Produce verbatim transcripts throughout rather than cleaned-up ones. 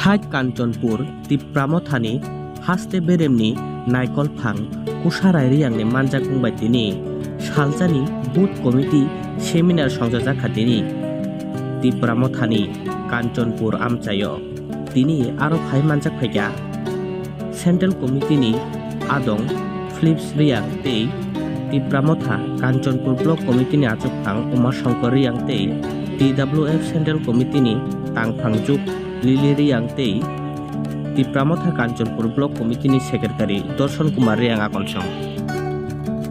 Hai Kanchanpur Tipra Mothani haste beremni naikol phang Kusarai Riyangni manjakmung bai tini salsani booth committee seminar songchajakha tini Tipra Mothani Kanchanpur amchaio. Tini aro phai manjak phaikha Central Committee ni adong Philips Riyang tei Tipra Motha Kanchanpur Block Committee ni achukphang Uma Shankar Riyang tei T W F Central Committee ni tangphang juk Lily Riyang tei Tipra Motha Kanchanpur Block Committee ni Secretary Dorson Kumar Riyang akonsong.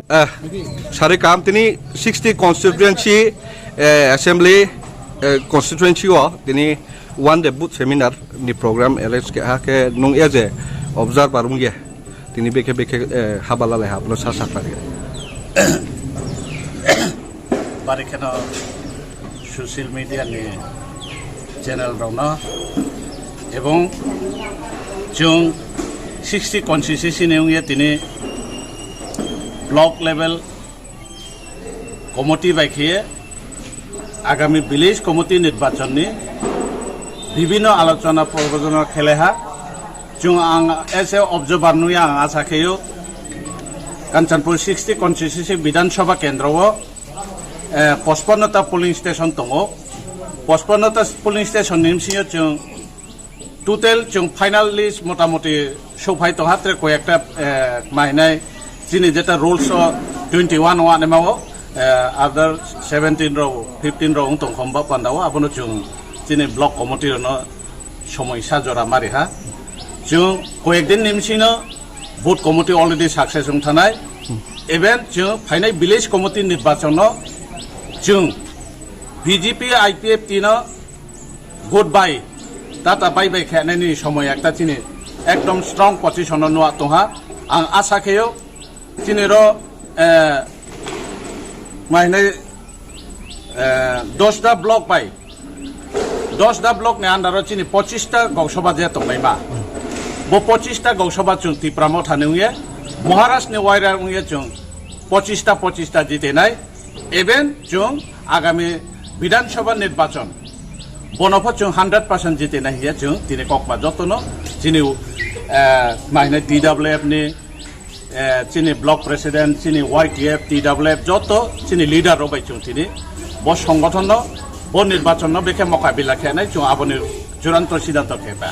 Ah, sari kam tini sixty constituency, eh, assembly, eh, constituency o tini one day booth seminar ni program arrange ke ha ke nung as a observer ungye tini bekhe bekhe, eh, habala lai hablo sa sakla. Bari kheno social media ni channel rokno ebong chwng sixty constituency ni wngya tini block level committee bai khiye agami village committee nirbachon ni bibhinno alochona probrojona kheleha. Chwng ang as a observer nui ang asa kheyo Kanchanpur sixty constituency Bidhan Sabha kendro o, eh, pochpanno ta polling station tongo. Pochpanno ta polling station ni bisingo chwng total chwng final list motamoti sophai tongha, tre koi ekta, eh, mahinai chini jeta rules o twenty one o anima o, eh, other seventeen rok, fifteen rok wng tong khomba panda o, abono chwng chini block committee rokno somoi sa jora mari ha. Chwng koyek din ni bisingo booth committee already success wng thanai. Even chwng phainai village committee nirbachon no chwng B J P I P F T no good bye, tata bye bye khe nini somoi ekta chini ekdom strong position no nua tongha. Ang asa kheyo chini ro, eh, mahinai, eh, dosta block bai, dosta block ni under o chini pochista goksoba je tongnai ma. Bo pochista goksoba chwng Tipra Motha ni wngye, Maharaj ni waira wngye chwng pochista, pochista jitenai. Even chwng agami Bidhan Sabha nirbachon bono pho chwng hundred percent jitenai hiya chwng tini kokma jotono chini, eh, mahinai T W F ni eh, chini block president, chini Y T F, T W F, joto chini leader rok bai chwng tini bo songgothon no, bo nirbachon no bekhe mokabila khe nai chwng aboni churanto siddhanto khe ta.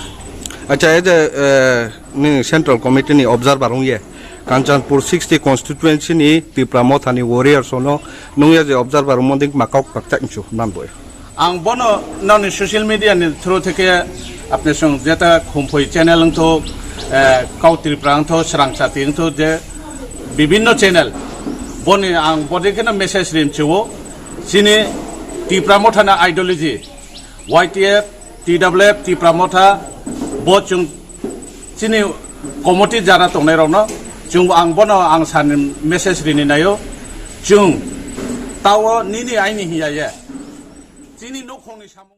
Acha, as a, eh, nini central committee ni observer wngye Kanchanpur sixty constituency ni Tipra Motha ni warriors no nungya je observer wngmani ma kok pakcha inchu nan boi. Ang bono noni social media ni through theke apne song jeta Khumpui channel wngtho, eh, Kau Tripura wngtho, Srang Chati wngtho, je bibinno channel boni ang bodi kheno message rim chuo. Chini Tipra Motha na ideology, Y T F, T W F, Tipra Motha, bo chung chini committee jara tongnai rokno chung ang bono ang sani message rini naio. Chung tao nini aini hiya ye. Chini nukhungni samung